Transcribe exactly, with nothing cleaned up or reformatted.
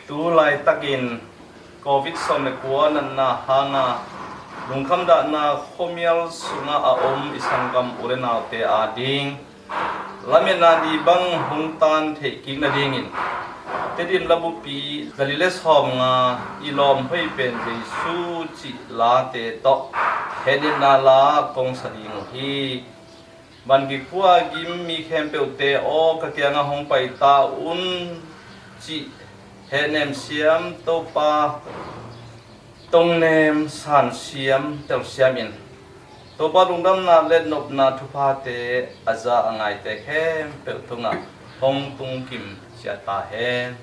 Tu laitakin Covid sawm le kua natna hanga lungkham dahna khuamial sungah a om i sanggam u le naute ading lametna ni bang hong tan theih kik nadingin Tedim labupi zali le sawmnga, i lawm hoih pen Jesu cih late tawh hehnepna la kong sa ding uh hi. Van kik khua gim mi khempeuhte aw, ka kiangah hong pai ta un, cih hehnem siam Topa tongnem sansiam telsiam in Topa lungdamna le nopna thuphate a za a ngaite khempeuh tungah hong tungkim ciat ta hen.